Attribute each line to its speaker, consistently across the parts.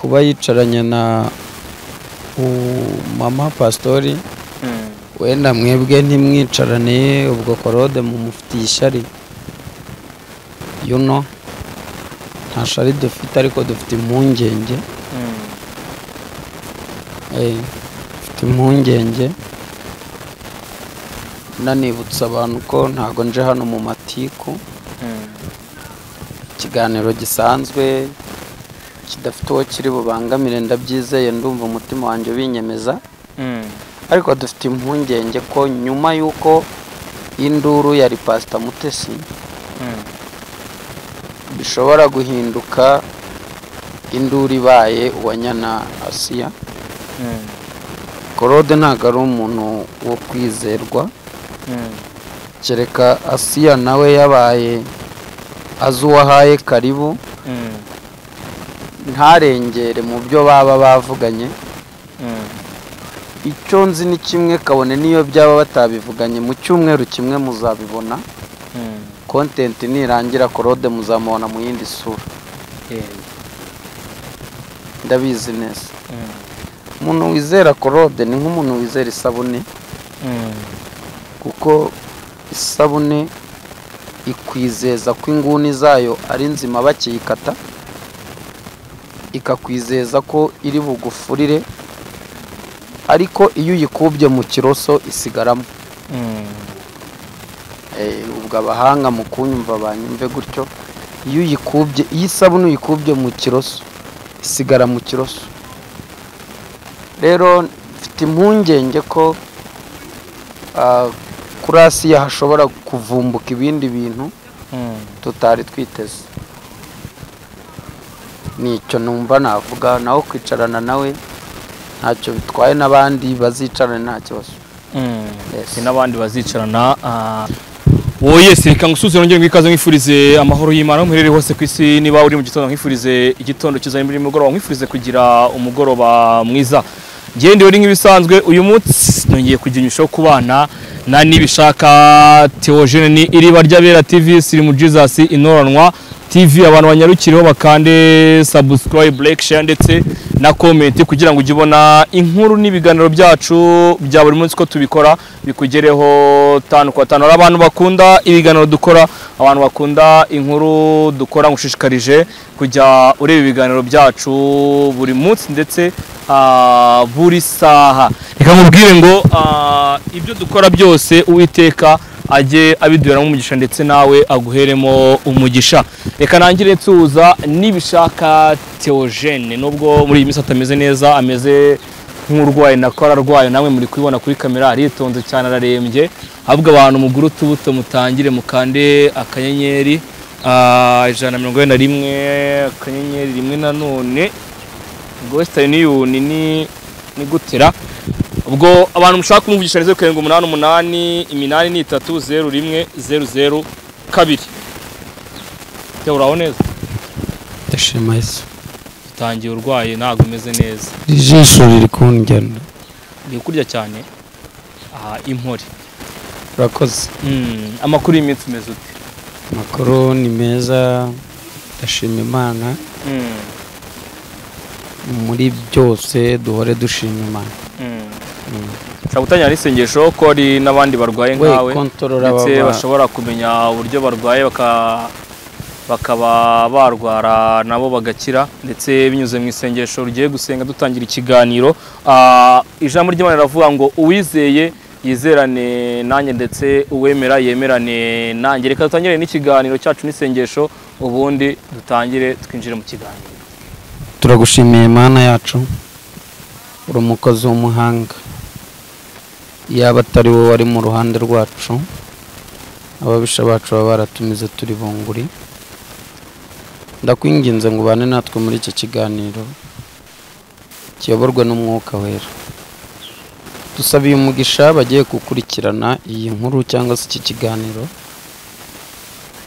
Speaker 1: Kuba yicaranye na mama pastori, wenda mwebwe ntimwicarane, ubwo Claude mumufitiye ishyari. You know, nta shari dufite, ariko dufite impungenge. Dufite impungenge. Nanibutsa abantu ko ntago nje hano mu matiku. Ikiganiro gisanzwe kidafite uwo kiri bubangamire, ndabyizeye, ndumva umutima wanjye binyemeza. Ariko dufite impungenge ko nyuma y'uko induru yari Pastor Mutesi bishobora guhinduka induru ibaye uwanyana Asiya. Claude ntago ari umuntu wo kwizerwa, kereka Asiya nawe yabaye azi uwahaye karibu, ntarengere mu byo baba bavuganye. Icyo nzi ni kimwe, kabone niyo byaba batabivuganye, mu cyumweru kimwe muzabibona. Content nirangira Claude muzamubona mu yindi sura. Ndabizi neza. Umuntu wizera Claude ni nk'umuntu wizera isabune, kuko isabune ikwizeza ko inguni zayo ari nzima bakiyikata, ikakwizeza ko iri bugufurire, ariko iyo uyikubye mu kiroso isigaramo. Ubwo abahanga mu kunyumva banyumve gutyo, iyo uyikubye, iyo isabune uyikubye mu kiroso isigara mu kiroso. Rero mfite impungenge ko kuri Asiya hashobora kuvumbuka ibindi bintu tutari twiteze. Nicyo numva navuga, naho kwicarana nawe ntacyo bitwaye, n'abandi bazicarana nta kibazo.
Speaker 2: N'abandi bazicarana. Oye, reka ngusuze nongere ngwikaze nkwifurize amahoro y'Imana muherere hose ku isi. Niba uri mu gitondo nkwifurize igitondo cyiza, muri mugoroba nkwifurize kugira umugoroba mwiza. Ngende uri nk'ibisanzwe, uyu munsi nongeye kugira inyisho kubana na Nibishaka Theogene, ni Iriba ry'Abera TV, Sirimu Jesus Inoranwa TV. Abantu banyarukireho bakande subscribe, like, share ndetse na comment kugira ngo ujye ubona inkuru n'ibiganiro byacu bya buri munsi ko tubikora bikugereho 5 kwa 5. Abantu bakunda ibiganiro dukora, abantu bakunda inkuru dukora, ngushishikarije kujya ureba ibiganiro byacu buri munsi ndetse buri saha. Reka nkubwire ngo ibyo dukora byose Uwiteka ajye abiduheramo umugisha ndetse nawe aguheremo umugisha. Reka nangire nsuhuza Nibishaka Theogene, nubwo muri iyi minsi atameze neza, ameze nk'urwaye, nako ararwaye, namwe muri kubibona kuri kamera, aritonze cyane, ararembye. Ahubwo abantu muguru utubuto mutangire mukande akanyenyeri 141 akanyenyeri 1 nanone ubwo Western Union ni gutera. Ubwo abantu mushaka kumuvugisha 0788 83 01 00 2. Uraho neza?
Speaker 1: Ndashima Yesu.
Speaker 2: Utangiye urwaye, ntago umeze neza.
Speaker 1: Ijisho riri kundya.
Speaker 2: Ni kurya cyane. Aha impore.
Speaker 1: Urakoze.
Speaker 2: Amakuru y'iminsi umeze ute?
Speaker 1: Amakuru ni meza, ndashima Imana. Muri byose duhore dushima Imana.
Speaker 2: Ushobora gutangira n'isengesho ko hari n'abandi barwaye nkawe, ndetse bashobora kumenya uburyo barwaye bakaba barwara nabo bagakira, ndetse binyuze mu isengesho rugiye gusenga dutangira ikiganiro. Ijambo ry'Imana riravuga ngo uwizeye yizerane nanjye, ndetse uwemera yemerane nanjye. Reka dutangire n'ikiganiro cyacu n'isengesho, ubundi dutangire twinjire mu kiganiro.
Speaker 1: Turagushimiye Imana yacu, uri umukozi w'umuhanga. Yaba atari wowe wari mu ruhande rwacu, ababisha bacu baba baratumize turi bunguri. Ndakwinginze ngo ubane natwe muri iki kiganiro kiyoborwe n'Umwuka Wera. Dusabiye umugisha bagiye gukurikirana iyi nkuru cyangwa se iki kiganiro,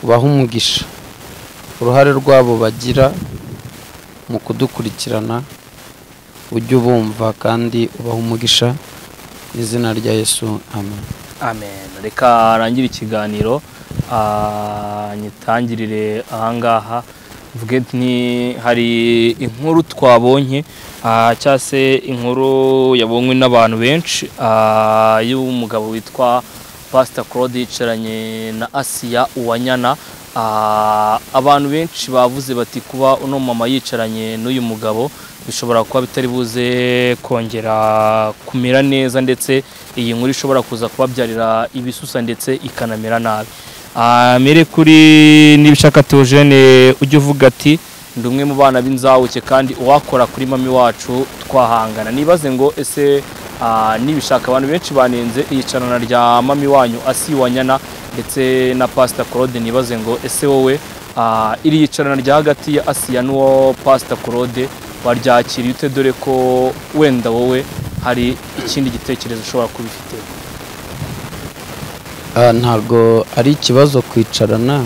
Speaker 1: ubahe umugisha uruhare rwabo bagira mu kudukurikirana, ujye ubumva kandi ubahe umugisha izina rya Yesu, amen.
Speaker 2: Amen. Reka arangire ikiganiro nyitangirire ahangaha. Mvuge ni hari inkuru twabonye cyangwa se inkuru yabonywe n'abantu benshi y'umugabo witwa Pastor Claude yicaranye na Asiya Uwanyana. Abantu benshi bavuze bati kuba uno mama yicaranye n'uyu mugabo bishobora kuba bitari buze kongera kumera neza, ndetse iyi nkuru ishobora kuza kubabyarira ibisusa ndetse ikanamera nabi. Mere kuri Nibishaka Theogene ujye uvuga ati ndi umwe mu bana b'inzawuke kandi uwakora kuri mami wacu twahangana. Nibaze ngo ese Nibishaka, abantu benshi banenze iyicarana rya mami wanyu Asiya Uwanyana ndetse na Pastor Claude. Nibaze ngo ese wowe iri yicarana rya hagati ya Asiya n'uwo Pastor Claude waryakiriye ute, dore ko wenda wowe hari ikindi gitekerezo ushobora kubifite?
Speaker 1: Ntabwo ari ikibazo kwicarana.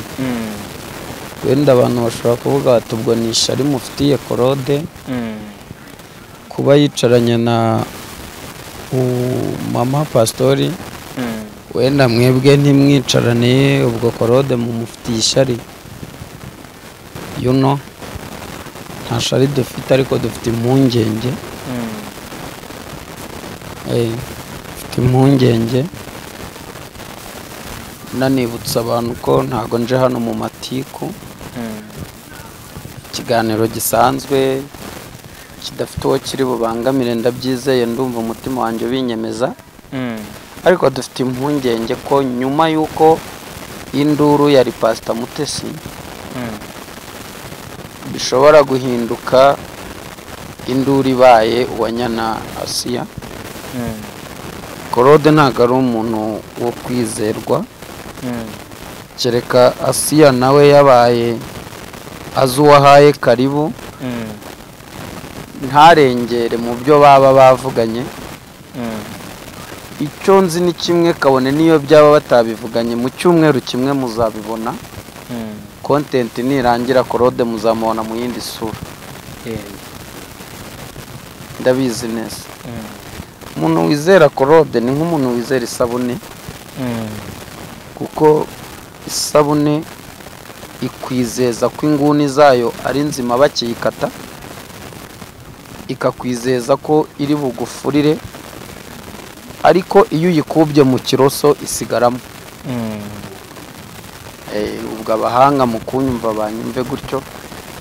Speaker 1: Wenda abantu bashobora kuvuga bati ubwo ni ishyari mufitiye Claude kuba yicaranye na mama pastori, wenda mwebwe ntimwicarane, ubwo Claude mumufitiye ishyari. You know, nta shari dufite ariko dufite impungenge. Dufite impungenge. Nanibutsa abantu ko ntago nje hano mu matiku. Ikiganiro gisanzwe kidafite uwo kiri bubangamire, ndabyizeye, ndumva umutima wanjye ubinyemeza. Ariko dufite impungenge ko nyuma y'uko induru yari Pastor Mutesi bishobora guhinduka induru ibaye Uwanyana Asiya. Claude ntago ari umuntu wo kwizerwa. Kereka Asiya nawe yabaye azi uwahaye karibu, ntarengere mu byo baba bavuganye. Icyo nzi ni kimwe, kabone niyo byaba batabivuganye, mu cyumweru kimwe muzabibona. Content nirangira Claude muzamubona mu yindi sura. Ndabizi neza. Umuntu wizera Claude ni nk'umuntu wizera isabune, kuko isabune ikwizeza ko inguni zayo ari nzima bakiyikata, ikakwizeza ko iri bugufurire, ariko iyo uyikubye mu kiroso isigaramo. Ubwo abahanga mu kunyumva banyumve gutyo,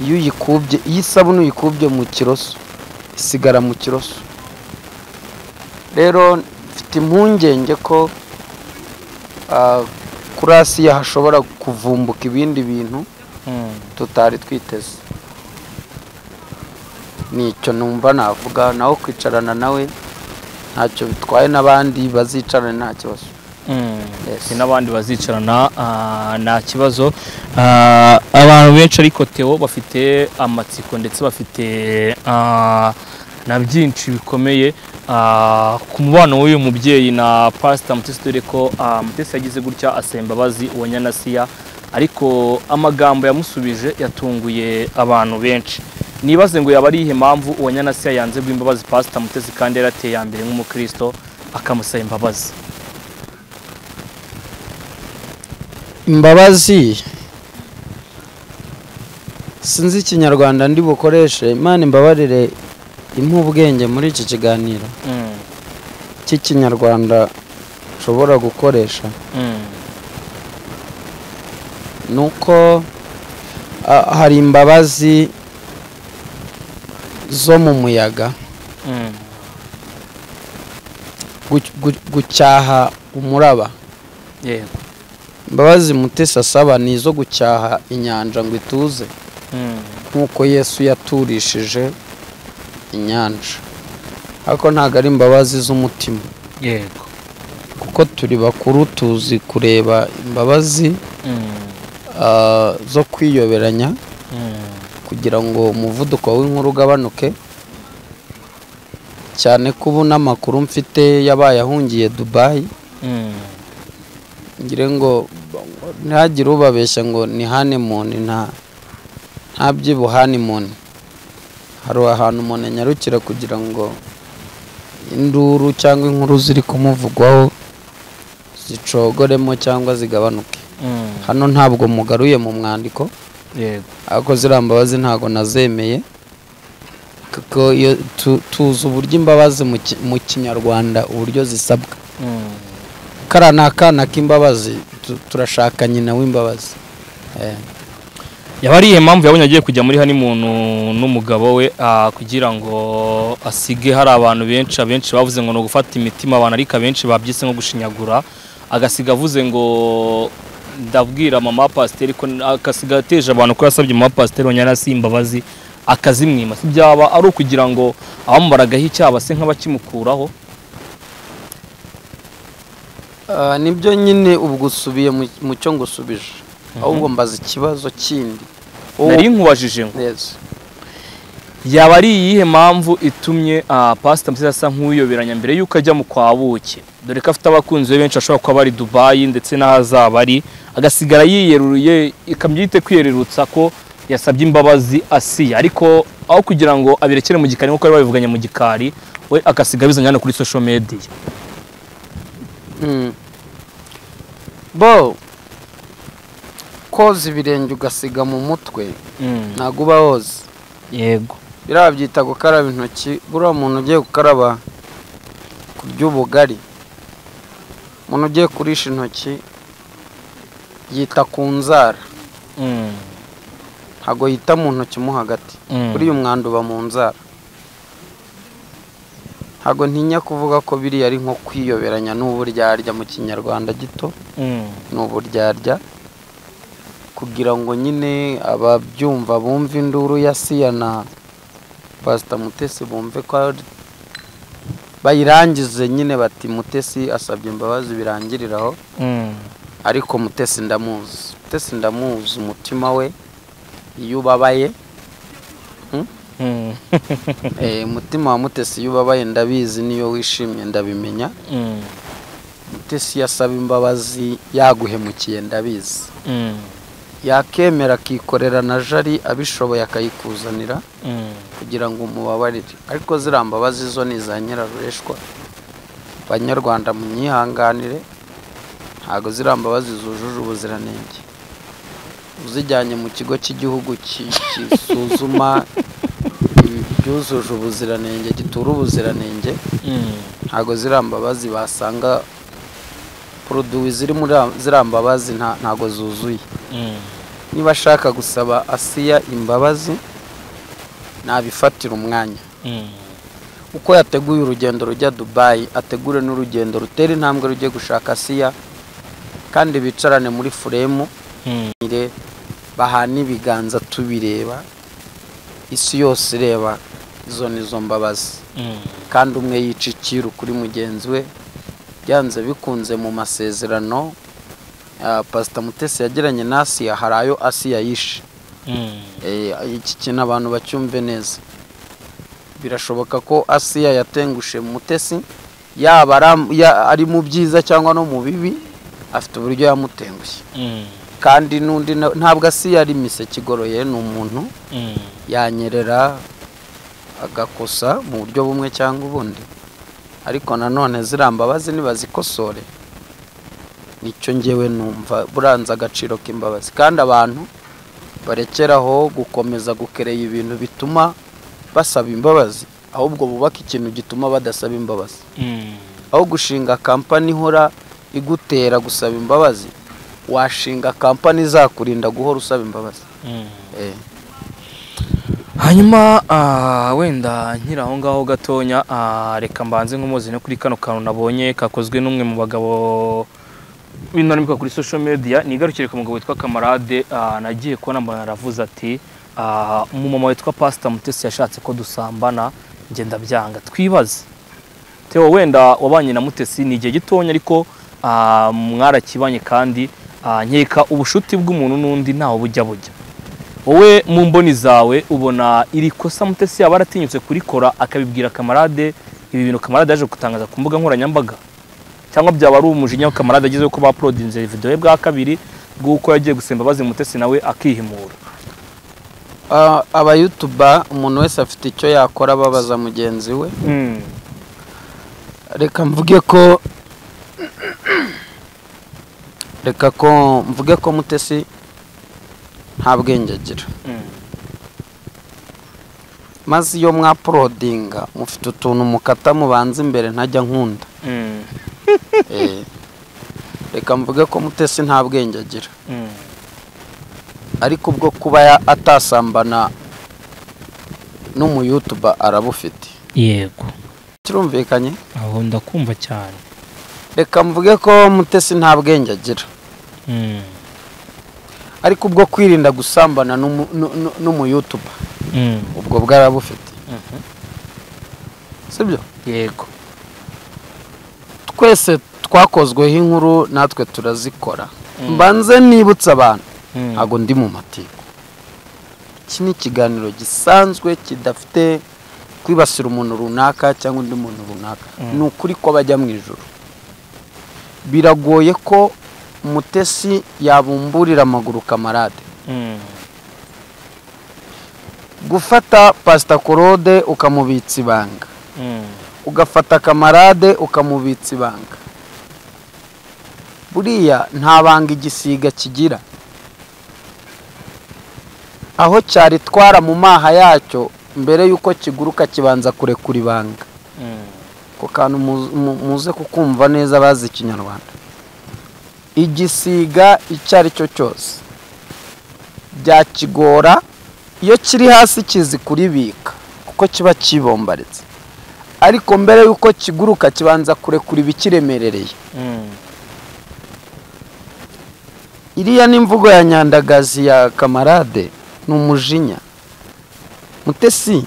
Speaker 1: iyo uyikubye, iyo isabune uyikubye mu kiroso isigara mu kiroso. Rero mfite impungenge ko kuri Asiya hashobora kuvumbuka ibindi bintu tutari twiteze. Nicyo numva navuga, naho kwicarana nawe ntacyo bitwaye, n'abandi bazicarana nta kibazo.
Speaker 2: N'abandi bazicarana nta kibazo. Abantu benshi ariko Theo bafite amatsiko ndetse bafite na byinshi bikomeye ku mubano w'uyu mubyeyi na Pastor Mutesi, dore ko Mutesi yagize gutya asaba imbabazi Uwanyana Asiya, ariko amagambo yamusubije yatunguye abantu benshi. Nibaze ngo yaba ari iyihe mpamvu Uwanyana Asiya yanze guha imbabazi Pastor Mutesi kandi yarateye ya mbere nk'umukristo akamusaba imbabazi?
Speaker 1: Imbabazi sinzi ikinyarwanda ndi bukoreshe, Imana imbabarire impa ubwenge muri iki kiganiro cy'ikinyarwanda nshobora gukoresha. Nuko hari imbabazi zo mu muyaga, gucyaha umuraba. Imbabazi Mutesi asaba ni izo gucyaha inyanja ngo ituze, nk'uko Yesu yaturishije inyanja. Ariko ntabwo ari imbabazi z'umutima.
Speaker 2: Yego,
Speaker 1: kuko turi bakuru tuzi kureba imbabazi zo kwiyoberanya kugira ngo umuvuduko w'inkuru ugabanuke, cyane ko ubu n'amakuru mfite yabaye ahungiye Dubai. Ngire ngo ntihagire ubabeshya ngo ni honeymoon, nta byibu honeymoon. Hari ahantu umuntu anyarukira kugira ngo induru cyangwa inkuru ziri kumuvugwaho zicogoremo cyangwa zigabanuke. Hano ntabwo mugaruye mu mwandiko,
Speaker 2: Yego.
Speaker 1: Ariko ziriya mbabazi ntago nazemeye, kuko iyo tuzi uburyo imbabazi mu Kinyarwanda uburyo zisabwa. Kara ni akana k'imbabazi, turashaka nyina w'imbabazi.
Speaker 2: Yaba ari iyihe mpamvu yabonye agiye kujya muri honeymoon n'umugabo we, kugira ngo asige hari abantu benshi, abenshi bavuze ngo ni ugufata imitima abantu, ariko abenshi babyise nko gushinyagura, agasiga avuze ngo ndabwira mama pasiteri ko, agasiga ateje abantu ko yasabye mama pasiteri Wanyana si imbabazi akazimwima. Si byaba ari ukugira ngo abamubaragaho icyaha base nk'abakimukuraho?
Speaker 1: Nibyo nyine ubwo usubiye mu cyo ngusubije, ahubwo mbaza ikibazo kindi.
Speaker 2: Nari nkubajije ngo
Speaker 1: Yes.
Speaker 2: yaba ari iyihe mpamvu itumye Pastor Mutesi asa nk'uyoberanya mbere yuko ajya mu kwa buki, dore ko afite abakunzi be benshi ashobora kuba bari Dubai ndetse n'ahazaba ari, agasigara yiyeruye, ikabyite kwiyerurutsa ko yasabye imbabazi Asiya, ariko aho kugira ngo abirekere mu gikari nk'uko bari babivuganye mu gikari, we agasiga abizanye hano kuri social media.
Speaker 1: Bo koza ibirenge ugasiga mu mutwe ntago uba woza.
Speaker 2: Yego.
Speaker 1: Biriya babyita gukaraba intoki. Buriya umuntu ugiye gukaraba kurya ubugari, umuntu ugiye kurisha intoki yita ku nzara, ntago yita mu ntoki mo hagati. Buriya umwanda uba mu nzara. Ntago ntinya kuvuga ko biriya ari nko kwiyoberanya n'uburyarya mu Kinyarwanda gito, ni uburyarya kugira ngo nyine ababyumva bumve induru ya Asiya na Pastor Mutesi, bumve ko bayirangize nyine bati Mutesi asabye imbabazi birangiriraho. Ariko Mutesi ndamuzi, Mutesi ndamuzi umutima we iyo ubabaye. Umutima wa Mutesi iyo ubabaye ndabizi, niyo wishimye ndabimenya. Mutesi yasaba imbabazi yaguhemukiye ndabizi, yakemera akikorera na Jari abishoboye akayikuzanira kugira ngo umubabarire. Ariko ziriya mbabazi zo ni iza nyirarureshwa. Banyarwanda munyihanganire, ntago ziriya mbabazi zujuje ubuziranenge. Uzijyanye mu kigo cy'igihugu kisuzuma ibyujuje ubuziranenge, gitura ubuziranenge, ntago ziriya mbabazi basanga produit ziri muri ziriya mbabazi ntago zuzuye. Niba ashaka gusaba Asiya imbabazi nabifatira umwanya. Uko yateguye urugendo rujya Dubai, ategure n'urugendo rutera intambwe rujye gushaka Asiya, kandi bicarane muri furemu bahana ibiganza tubireba, isi yose ireba izo nizo mbabazi. Kandi umwe yica ikiru kuri mugenzi we, byanze bikunze mu masezerano Pastor Mutesi yagiranye na Asiya hari ayo Asiya yishe. Iki kintu abantu bacyumve neza. Birashoboka ko Asiya yatengushe Mutesi, yaba ari mu byiza cyangwa no mu bibi, afite uburyo yamutengushye. Kandi n'undi ntabwo Asiya ari miseke igoroye, ni umuntu yanyerera agakosa mu buryo bumwe cyangwa ubundi. Ariko nanone ziriya mbabazi nibazikosore, nicyo ngewe numva buranze agaciro k'imbabazi. Kandi abantu barekeraho gukomeza gukereye ibintu bituma basaba imbabazi, ahubwo bubaka ikintu gituma badasaba imbabazi. Aho gushinga kampani ihora igutera gusaba imbabazi, washinga kampani izakurinda guhora usaba imbabazi.
Speaker 2: Hanyuma wenda nkiri aho ngaho gatonya, reka mbanze nk'umuzi no kuri kano kantu nabonye kakozwe n'umwe mu bagabo w'intarumikwa kuri social media, nigarukire ku mugabo witwa Kamarade. Nagiye kubona mbona aravuze ati umumama witwa Pastor Mutesi yashatse ko dusambana, njye ndabyanga. Twibaze Theo, wenda wabanye na Mutesi ni igihe gitonya, ariko mwarakibanye kandi nkeka ubushuti bw'umuntu n'undi ntaho bujya bujya. Wowe mu mboni zawe ubona iri kosa Mutesi yaba aratinyutse kurikora akabibwira Kamarade, ibi bintu Kamarade yaje gutangaza ku mbuga nkoranyambaga, cyangwa byaba ari umujinya Kamarade agize ko bauploadinze video ye bwa kabiri bw'uko yagiye gusemba bazi Mutesi nawe akihimura?
Speaker 1: Aba YouTuber umuntu wese afite icyo yakora babaza mugenzi we. Reka mvuge ko Mutesi nta bwenge agira. Maze iyo mwaprodinga mufite utuntu mukata mubanza imbere ntajya nkunda. Reka mvuge ko Mutesi nta bwenge agira. Ariko ubwo kuba atasambana n'umuyutuba arabufite.
Speaker 2: Yego.
Speaker 1: Kirumvikanye?
Speaker 2: Aho ndakumva cyane.
Speaker 1: Reka mvuge ko Mutesi nta bwenge agira. Ariko ubwo kwirinda gusambana n'umuyutuba ubwo bwarabufite. Sibyo?
Speaker 2: Yego.
Speaker 1: Twese twakozweho inkuru natwe turazikora. Mbanze nibutsa abantu ntago ndi mu matiko. Iki ni ikiganiro gisanzwe kidafite kwibasira umuntu runaka cyangwa undi muntu runaka. Ni ukuri ko bajya mu ijuru. Biragoye ko Mutesi yabumburira amaguru kamarade. Gufata Pastor Claude ukamubitsa ibanga, ugafata kamarade ukamubitsa ibanga, buriya nta banga igisiga kigira. Aho cyaritwara mu maha yacyo mbere yuko kiguruka kibanza kurekura ibanga. Ko kantu muze kukumva neza bazi ikinyarwanda. Igisiga icyo ari cyo cyose byakigora iyo kiri hasi kizi kuribika kuko kiba kibombaritse, ariko mbere yuko kiguruka kibanza kurekura ibikiremerereye. Iriya n'imvugo ya nyandagazi ya kamarade ni umujinya. Mutesi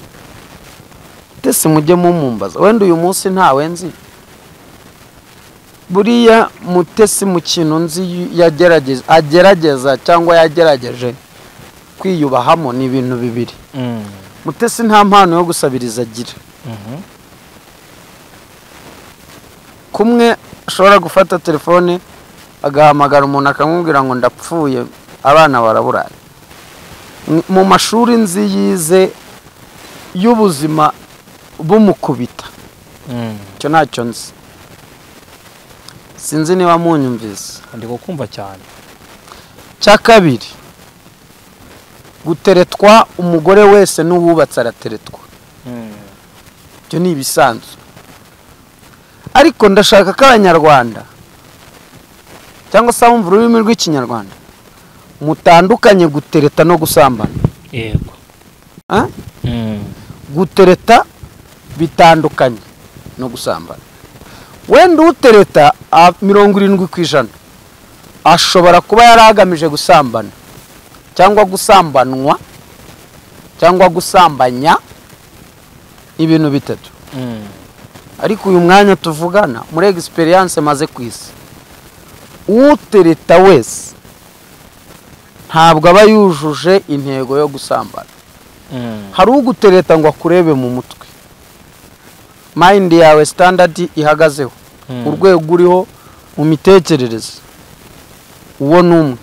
Speaker 1: mujye mumumbaza wenda uyu munsi ntawe nzi. Buriya Mutesi mu kintu nzi yagerageza agerageza cyangwa yagerageje kwiyubahamo ni ibintu bibiri. Mutesi nta mpano yo gusabiriza agira. Kumwe ashobora gufata telefone agahamagara umuntu akamubwira ngo ndapfuye abana baraburaye. Mu mashuri nzi yize y'ubuzima bumukubita. Icyo ntacyo nzi. Sinzi niba munyumvise.
Speaker 2: Ndi gukumva cyane.
Speaker 1: Cya kabiri, guteretwa umugore wese n'uwubatse arateretwa. Ibyo ni ibisanzwe. Ariko ndashaka ko abanyarwanda cyangwa se abumva ururimi rw'ikinyarwanda mutandukanye gutereta no gusambana.
Speaker 2: Yego.
Speaker 1: Gutereta bitandukanye no gusambana. Wenda utereta 70% ashobora kuba yaragamije gusambana cyangwa gusambanwa cyangwa gusambanya, ibintu bitatu. Ariko uyu mwanya tuvugana muri experience maze kwisi, utereta wese ntabwo aba yujuje intego yo gusambana. Hari ugutereta ngo akurebe mu mutwe, mind yawe standard ihagazeho, urwego uriho mu mitekerereze, uwo numwe.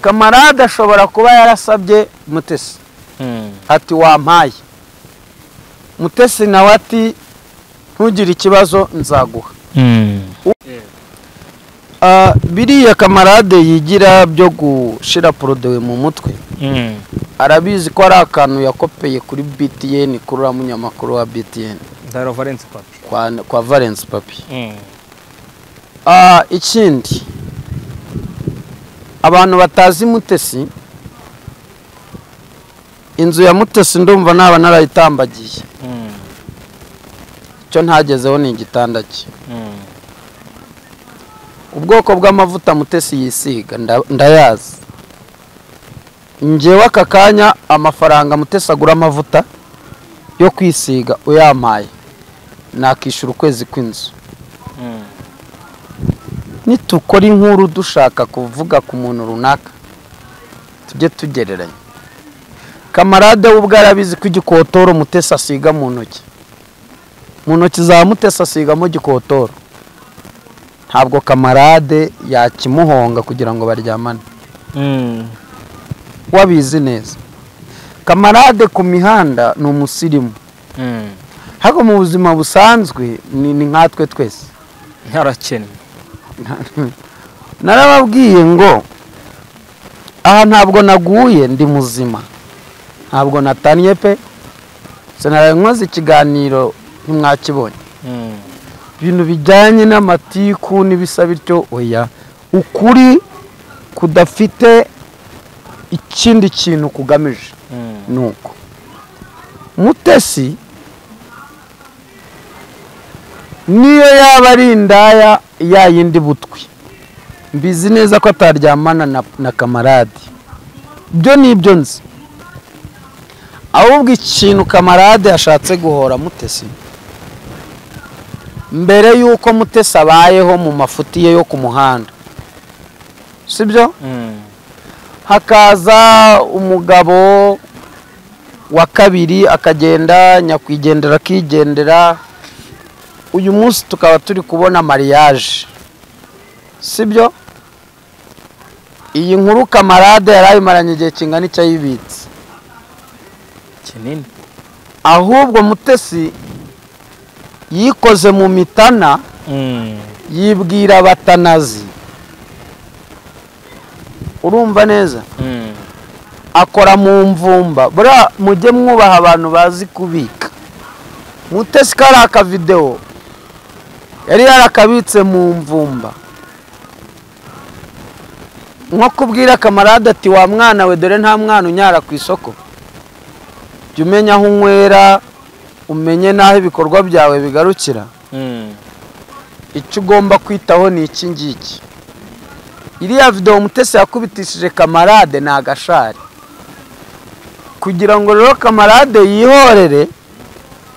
Speaker 1: Kamarade ashobora kuba yarasabye Mutesi ati wampaye. Mutesi nawe ati ntugire ikibazo nzaguha. Biriya kamarade yigira byo gushira produit mu mutwe, arabizi ko ari akantu yakopeye kuri BTN, kuri uriya munyamakuru wa BTN
Speaker 2: Ndaro Valence Papi,
Speaker 1: kwa Valence Papi. Ikindi abantu batazi Mutesi, inzu ya Mutesi ndumva naba narayitambagiye. Icyo ntagezeho ni igitanda cye. Ubwoko bw'amavuta Mutesi yisiga ndayazi. Njyewe aka kanya amafaranga Mutesi agura amavuta yo kwisiga uyampaye nakishyura ukwezi kw'inzu. Nitukora inkuru dushaka kuvuga ku muntu runaka tujye tugereranya. Kamarade ubwo arabizi ko igikotoro Mutesi asiga mu ntoki, mu ntoki za Mutesi asigamo igikotoro, ntabwo kamarade yakimuhonga kugira ngo baryamane. Wabizi neza kamarade ku mihanda ni umusirimu, hako mu buzima busanzwe ni nkatwe twese
Speaker 2: ntarakennye.
Speaker 1: Narababwiye ngo Aha ntabwo naguye, ndi muzima, ntabwo natanye pe. Sinaraye nkoze ikiganiro ntimwakibonye. Ibintu bijyanye n'amatiku n'ibisa bityo, oya. Ukuri kudafite ikindi kintu kugamije nuko Mutesi niyo yaba ari indaya ya yindi butwi, mbizi neza ko ataryamana na kamarade, byo nibyo nzi. Ahubwo ikintu kamarade yashatse guhora Mutesi mbere yuko Mutesi abayeho mu mafuti ye yo ku muhanda, sibyo? Hakaza umugabo wa kabiri akagenda, nyakwigendera akigendera. Uyu munsi tukaba turi kubona mariage, sibyo? Iyi nkuru kamarade yarayimaranye igihe kingana icyo ayibitse
Speaker 2: kinini.
Speaker 1: Ahubwo Mutesi yikoze mu mitana, yibwira abatanazi, urumva neza, akora mu mvumba. Buriya mujye mwubaha abantu bazi kubika. Mutesi kari akavideo yari yarakabitse mu mvumba, nko kubwira kamarade ati wa mwana we, dore nta mwana unyara ku isoko, jya umenya aho unywera, umenye n'aho ibikorwa byawe bigarukira. Icyo ugomba kwitaho ni iki ngiki. Iriya video Mutesi yakubitishije kamarade ni agashari. Kugira ngo rero kamarade yihorere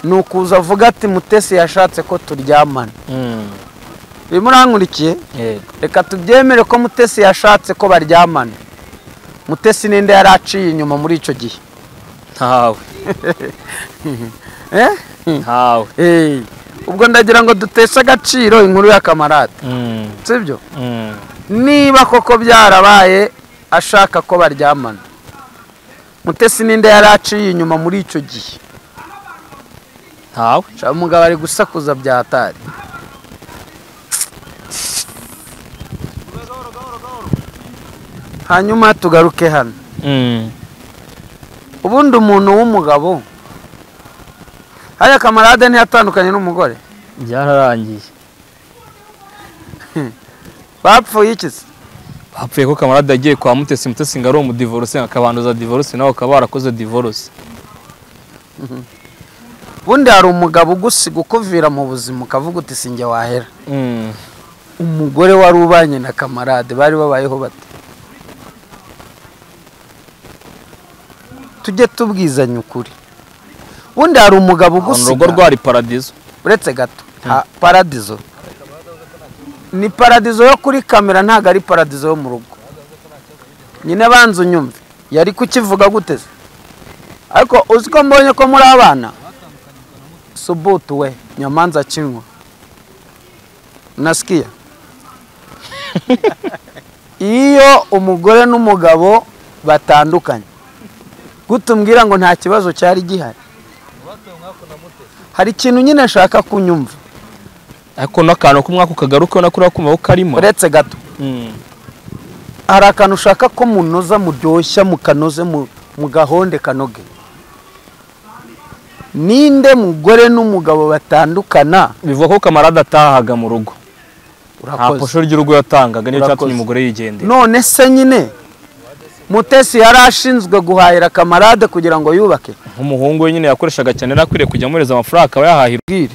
Speaker 1: ni ukuza avuga ati Mutesi yashatse ko turyamana. Urimo urankurikiye? Reka tubyemere ko Mutesi yashatse ko baryamana. Mutesi ninde yari aciye inyuma muri icyo gihe?
Speaker 2: Ntawe. Ntawe.
Speaker 1: Ubwo ndagira ngo duteshe agaciro inkuru ya kamarade, sibyo? Niba koko byarabaye ashaka ko baryamana, Mutesi ninde yari aciye inyuma muri icyo gihe?
Speaker 2: Ntawe.
Speaker 1: Umugabo ari gusakuza byatari. Hanyuma tugaruke hano. Ubundi umuntu w'umugabo haya kamarade ntiyatandukanye n'umugore,
Speaker 2: byararangiye.
Speaker 1: Bapfuye iki se?
Speaker 2: Bapfuye ko kamarade yagiye kwa Mutesi, Mutesi ngo ari umudivorce, akabanduza divorce, nawe akaba warakoze divorce.
Speaker 1: Ubundi hari umugabo ugusiga ukuvira mu buzima ukavuga uti sinjye wahera. Umugore wari ubanye na kamarade bari babayeho bate? Tujye tubwizanya ukuri. Ubundi hari umugabo ugusiga
Speaker 2: urugo rwari paradizo.
Speaker 1: Uretse gato, paradizo ni paradizo yo kuri kamera, ntago ari paradizo yo mu rugo. Nyine banza unyumve, yari kukivuga gute se? Ariko uzi ko mbonye ko muri abana subutu we nyamanza kinywa nasikia. Iyo umugore n'umugabo batandukanye, gutumbwira ngo nta kibazo cyari gihari, hari ikintu nyine nshaka kunyumva.
Speaker 2: Ariko n'akantu k'umwaka ukagaruka nakuri akumva ko karimo.
Speaker 1: Uretse gato, hari akantu ushaka ko munoza, muryoshya, mukanoze, mu gahonde kanoge. Ninde mugore n'umugabo batandukana?
Speaker 2: Bivuga ko kamarade atahaga mu rugo, nta posho ry'urugo yatangaga, niyo cyatumye umugore yigendera.
Speaker 1: None se nyine Mutesi yari ashinzwe guhahira kamarade kugira ngo yubake?
Speaker 2: Nk'umuhungu we nyine yakoreshaga cyane, yari akwiriye kujya amureza amafaranga akaba yahahira.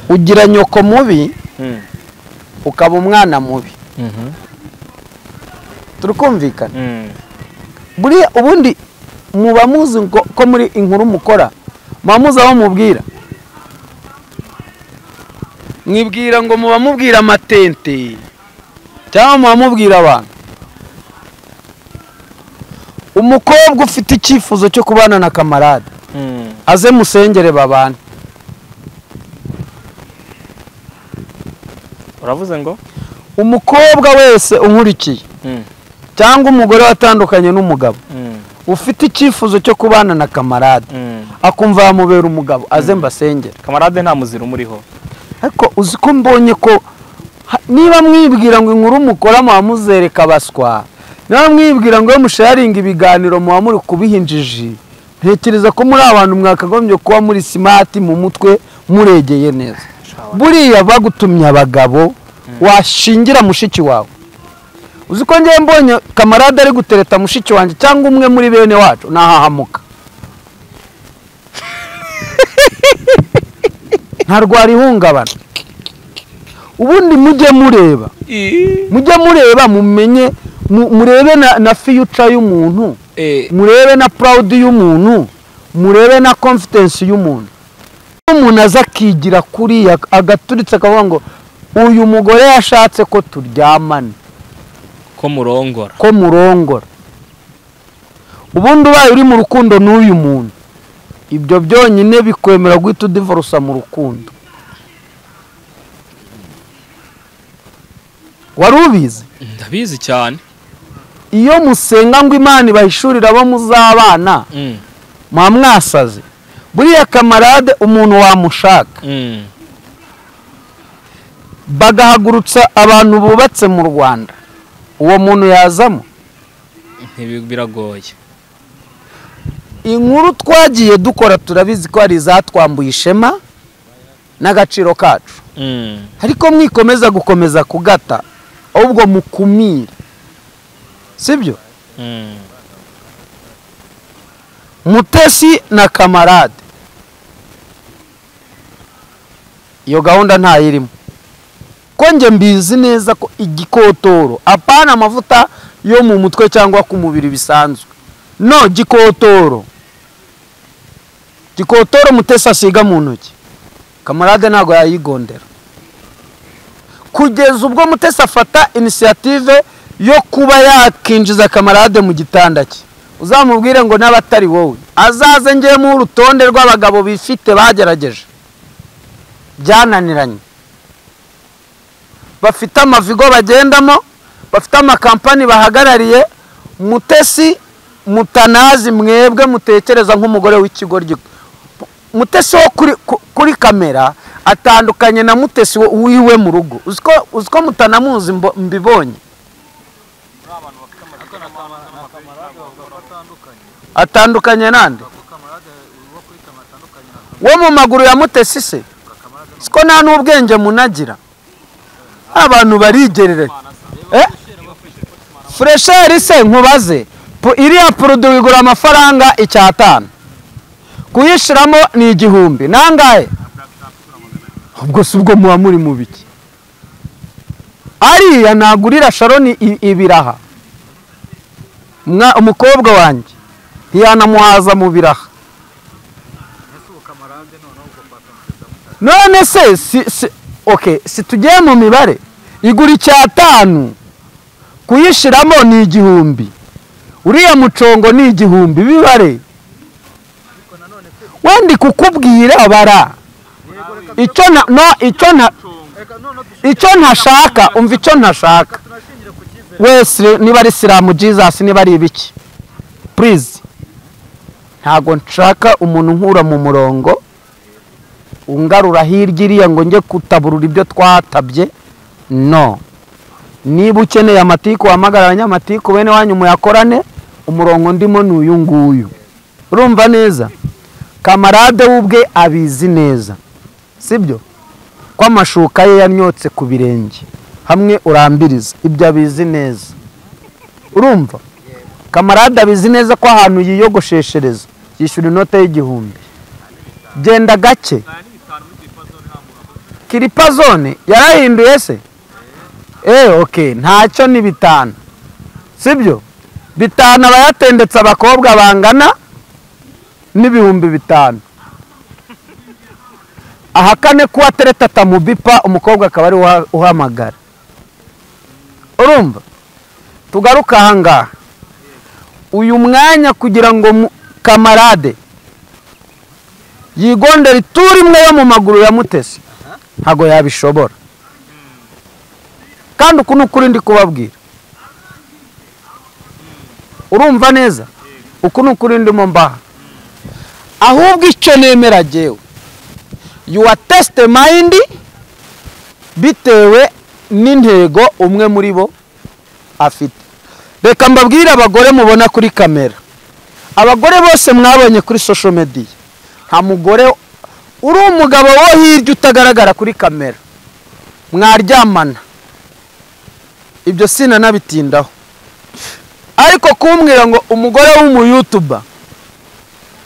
Speaker 1: Ugira nyoko mubi ukaba umwana mubi. Turikumvikana? Buriya ubundi muba muzi ko muri inkuru mukora, muba muzi aho mubwira, mwibwira ngo muba mubwira amatente cyangwa muba mubwira abantu. Umukobwa ufite icyifuzo cyo kubana na kamarade aze musengere babane.
Speaker 2: Uravuze ngo
Speaker 1: umukobwa wese unkurikiye cyangwa umugore watandukanye n'umugabo ufite icyifuzo cyo kubana na kamarade akumva yamubera umugabo, aze mbasengere.
Speaker 2: Kamarade nta muziro umuriho.
Speaker 1: Ariko uzi ko mbonye ko niba mwibwira ngo inkuru mukora muba muzereka abaswa, Nawe mwibwira ngo musharinga ibiganiro muba muri kubihinjiji. Ntekereza ko muri abantu mwakagombye kuba muri smart mu mutwe muregeye neza. Buriya bagutumye abagabo washingira mushiki wawe. Uzi ko ngiye mbonye kamarade ari gutereta mushiki wanjye cyangwa umwe muri bene wacu nahahamuka. Ntarwara ihungabana. Ubundi mujye mureba. Mujye mureba mumenye murebe na future y'umuntu, murebe na proud y'umuntu, murebe na confidence y'umuntu. Umuntu azakigira kuri agaturitse akavuga ngo uyu mugore yashatse ko turyamana,
Speaker 2: ko murongora,
Speaker 1: ko murongora. Ubundi ubaye uri mu rukundo n'uyu muntu, ibyo byonyine bikwemera guhita udivorsa mu rukundo. Wari ubizi?
Speaker 2: Ndabizi cyane.
Speaker 1: Iyo musenga ngo Imana ibahishurira abo muzabana, mwa mwasaze. Buriya kamarade umuntu wamushaka, bagahagurutsa abantu bubatse mu Rwanda, uwo muntu yazamo
Speaker 2: biragoye.
Speaker 1: Inkuru twagiye dukora turabizi ko ari izatwambuye ishema n'agaciro kacu. Ariko mwikomeza gukomeza kugata, ahubwo mukumira, sibyo? Mutesi na kamarade iyo gahunda ntayirimo. Ko nge mbizi neza ko igikotoro, apana amavuta yo mu mutwe cyangwa ku mubiri bisanzwe, no gikotoro, gikotoro Mutesi asiga mu ntoki, kamarade ntago yayigondera. Kugeza ubwo Mutesi afata initiative yo kuba yakinjiza kamarade mu gitanda cye, uzamubwire ngo n'abatari wowe azaze ngiye mu rutonde rw'abagabo bifite bagerageje byananiranye, bafite amavigo bagendamo, bafite amakampani bahagarariye. Mutesi mutanazi mwebwe mutekereza nk'umugore w'ikigoryi. Mutesi wo kuri kamera atandukanye na Mutesi wiwe mu rugo. Uziko mutanamuzi mbibonye atandukanye nande wo mu maguru ya Mutesi se siko nta n'ubwenge munagira. Abantu barigerere fresheri se nkubaze, iriya produit igura amafaranga 5,000, kuyishiramo ni 1000 nangahe? Ubwo si ubwo muba muri mu biki? Ariya nagurira Sharoni ibiraha, umukobwa wanjye ntiyanamuhaza mu biraha. None se okay, si tugiye mu mibare, igura 5,000 kuyishiramo ni 1000, uriya mucongo ni 1000, bibare. Wendi kukubwira bara icyo na no icyo ntashaka, umva icyo ntashaka wese, niba ari Silamu Jesus, niba ari ibiki, please ntago nshaka umuntu nkura mu murongo ungarura hirya iriya ngo njye kutaburura ibyo twatabye. No, niba ukeneye amatiku wahamagara abanyamatiku bene wanyu muyakorane, umurongo ndimo ni uyu nguyu. Urumva neza? Kamarade wubwe abizi neza, sibyo? Ko amashuka ye yanyotse ku birenge hamwe urambiriza, ibyo abizi neza. Urumva? Kamarade abizi neza ko ahantu yiyogosheshereza yishyura inote y'1000. Genda gake. Kiripazone yarahinduye se? Okay, ntacyo ni 5. Sibyo? 5 abayatendetse abakobwa bangana n'ibihumbi 5. Ahakane kuwa tereta tamubipa, umukobwa akaba ari uhamagara. Urumva? Tugaruka ahangaha. Uyu mwanya kugira ngo kamarade yigondera ituri imwe yo mu maguru ya Mutesi, ntago yabishobora. Kandi uku n'ukuri ndi kubabwira. Urumva neza? Uku n'ukuri ndimo mbaha. Ahubwo icyo nemera jewe, you are test mind bitewe n'intego umwe muri bo afite. Reka mbabwire abagore mubona kuri kamera, abagore bose mwabonye kuri social media, nta mugore uri umugabo wo hirya utagaragara kuri kamera mwaryamana. Ibyo sinanabitindaho. Ariko kumbwira ngo umugore w'umuyutuba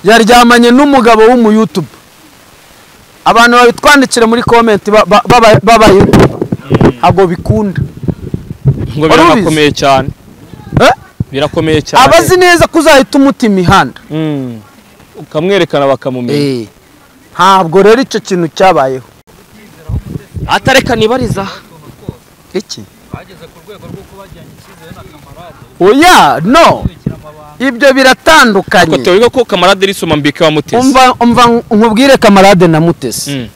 Speaker 1: yaryamanye n'umugabo w'umuyutuba, abantu babitwandikira muri comment baba ntabwo bikunda.
Speaker 2: Ngo birakomeye cyane. Birakomeye cyane.
Speaker 1: Abazi neza kuzahita umuta imihanda.
Speaker 2: Ukamwerekana bakamumenya.
Speaker 1: Ntabwo rero icyo kintu cyabayeho.
Speaker 2: Atareka nibariza
Speaker 1: iki? Oya, no. Ibyo biratandukanye.
Speaker 2: Ko tewiga ko kamarade risoma mbike wa Mutesi.
Speaker 1: Umva nkubwire kamarade na Mutesi.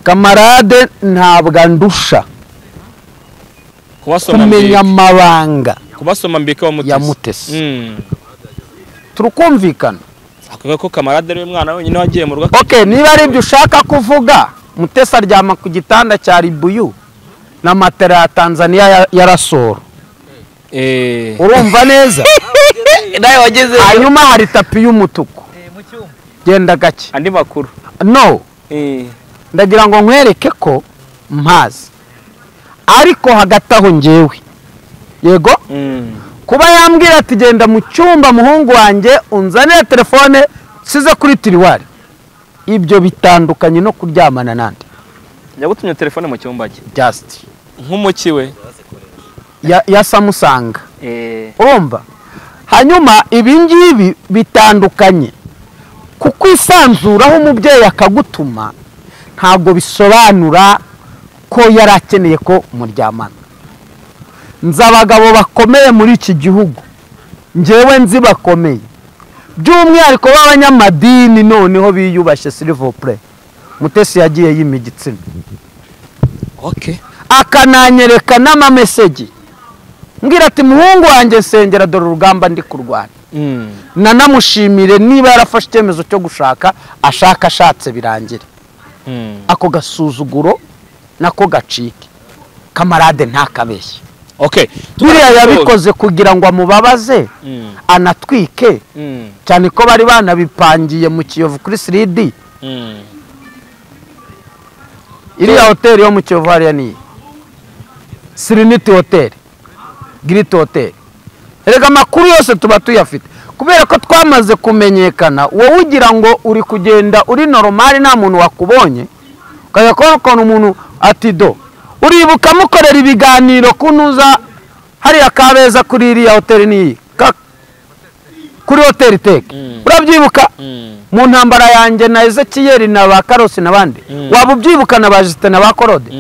Speaker 1: Kamarade ntabwo andusha kumenya amabanga.
Speaker 2: Kubasoma mbike wa Mutesi.
Speaker 1: Ya Mutesi. Turukumvikana.
Speaker 2: Akavuga ko kamarade ari umwana wenyine wagiye mu rugo.
Speaker 1: Okay, niba ari ibyo ushaka kuvuga, Mutesi aryama ku gitanda cya Ribuyu na matera ya Tanzania ya Rasoro. Urumva neza?
Speaker 2: Nawe wageze.
Speaker 1: Hanyuma hari tapi y'umutuku. Genda gake.
Speaker 2: Andi makuru.
Speaker 1: No. Ndagira ngo nkwereke ko mpazi. Ariko hagati aho ngewe. Yego? Kuba yambwira ati genda mu cyumba muhungu wanjye unzanire telefone size kuri tiriwari. Ibyo bitandukanye no kuryamana nande.
Speaker 2: Yagutumye telefone mu cyumba cye.
Speaker 1: Just.
Speaker 2: Nk'umuki we.
Speaker 1: Ya Samsung. Urumva? Hanyuma ibi ngibi bitandukanye. Kuko isanzuraho umubyeyi akagutuma ntabwo bisobanura ko yarakeneye ko muryamana. Nzi abagabo bakomeye muri iki gihugu, njyewe nzi bakomeye, by'umwihariko b'abanyamadini noneho biyubashye s'il vous plaît. Mutesi yagiye yima igitsina.
Speaker 2: Okay.
Speaker 1: Akananyereka n'amamesegi mbwira ati muhungu wanjye sengera dore urugamba ndi kurwana. Nanamushimire niba yarafashe icyemezo cyo gushaka, ashaka ashatse birangire. Ako gasuzuguro nako gacike. Kamarade ntakabeshye.
Speaker 2: Okay.
Speaker 1: Biriya yabikoze kugira ngo amubabaze, anatwike, cyane ko bari banabipangiye mu Kiyovu kuri 3D. Iriya hoteli yo mu Kiyovu hariya ni Serenity Hotel, Great Hotel. Erega amakuru yose tuba tuyafite kubera ko twamaze kumenyekana. Wowe ugira ngo uri kugenda uri normal nta muntu wakubonye, ukajya kubona umuntu ati do uribuka mukorera ibiganiro kunuza hariya Kabeza kuri iriya hoteli niyi kuri hoteli Teke. Urabyibuka mu ntambara yanjye na Ezekiel na ba Karosi n'abandi, waba ubyibuka na ba Justin na ba Korode.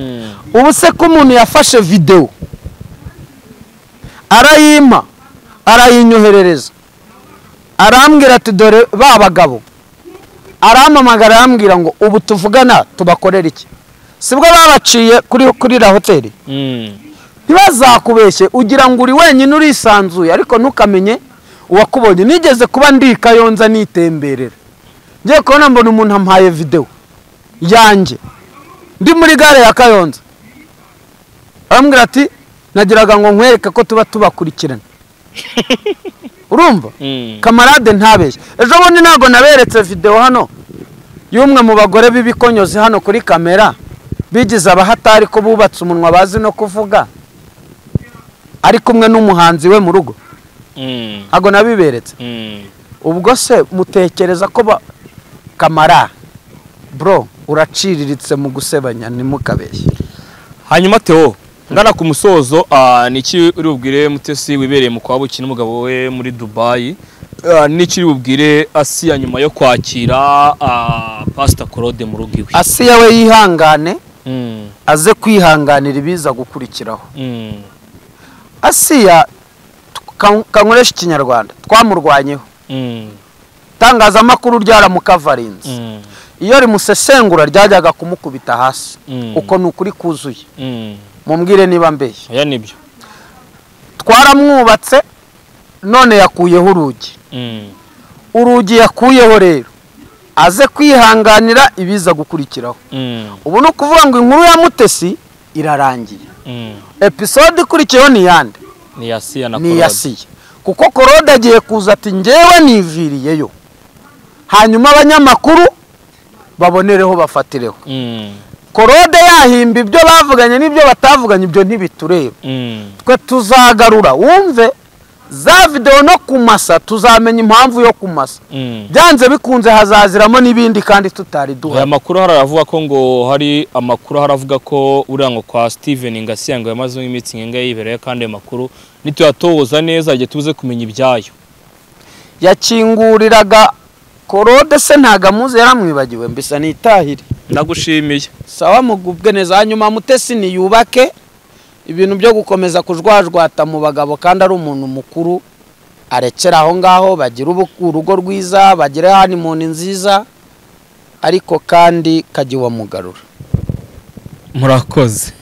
Speaker 1: Ubu se ko umuntu yafashe video arayimpa arayinyoherereza, arambwira ati dore ba bagabo, arampamagara arambwira ngo ubu tuvugana tubakorera iki? Sibwo babaciye kuri la hoteli. Ntibazakubeshye ugira ngo uri wenyine urisanzuye, ariko ntukamenye uwakubonye. Nigeze kuba ndi Kayonza nitemberera, ngiye kubona mbona umuntu ampaye video yanjye ndi muri gare ya Kayonza, arambwira ati nagiraga ngo nkwereke ko tuba tubakurikirana. Urumva? Kamarade ntabeshye. Ejo bundi ntago naberetse video hano y'umwe mu bagore b'ibikonyozi hano kuri kamera, bigize abahatari ko bubatse umunwa bazi no kuvuga, ari kumwe n'umuhanzi we mu rugo. Ntago nabiberetse. Ubwo se mutekereza ko Kamara bro uraciriritse mu gusebanya, ntimukabeshye.
Speaker 2: Hanyuma Theo, ngana ku musozo, niki uri bubwire Mutesi wibereye mu kwa buki n'umugabo we muri Dubai, niki uri bubwire Asiya nyuma yo kwakira Pastor Claude mu rugo iwe?
Speaker 1: Asiya we yihangane, aze kwihanganira ibiza gukurikiraho. Asiya kankoresha ikinyarwanda twamurwanyeho, itangazamakuru ryaramukavarinze, iyo rimusesengura ryajyaga kumukubita hasi. Uko ni ukuri kuzuye. Mumbwire niba mbeshye.
Speaker 2: Oya nibyo.
Speaker 1: Twaramwubatse none yakuyeho urugi. Urugi yakuyeho rero aze kwihanganira ibiza gukurikiraho. Ubu no kuvuga ngo inkuru ya Mutesi irarangiye. Episode ikurikiyeho ni yande?
Speaker 2: Ni Yasiya na
Speaker 1: ni
Speaker 2: Claude.
Speaker 1: Yasiya, kuko Claude agiye kuza ati ngewe niviriyeyo, hanyuma abanyamakuru babonereho bafatireho. Claude yahimba ibyo bavuganye n'ibyo batavuganye, ibyo ntibitureba. Twe tuzagarura wumve za videwo no kumasa, tuzamenya impamvu yo kumasa. Byanze bikunze hazaziramo n'ibindi kandi tutari
Speaker 2: Aya
Speaker 1: duhari.
Speaker 2: makuru haravuga ko ngo hari amakuru haravuga ko uriya ngo kwa Steven Ngasiya ngo yamaze iminsi ngenga yibereye, kandi ayo makuru nituyatohoza neza igihe tuze kumenya ibyayo.
Speaker 1: Yakinguriraga Claude se ntago amuzi, yaramwibagiwe mbisa nitahire.
Speaker 2: Ndagushimiye.
Speaker 1: Sawa, mugubwe neza. Hanyuma Mutesi niyubake, ibintu byo gukomeza kujwajwata mu bagabo kandi ari umuntu mukuru arekera aho ngaho, bagire urugo rwiza, bagire honeymoon nziza, ariko kandi kajya iwamugarura.
Speaker 2: Murakoze.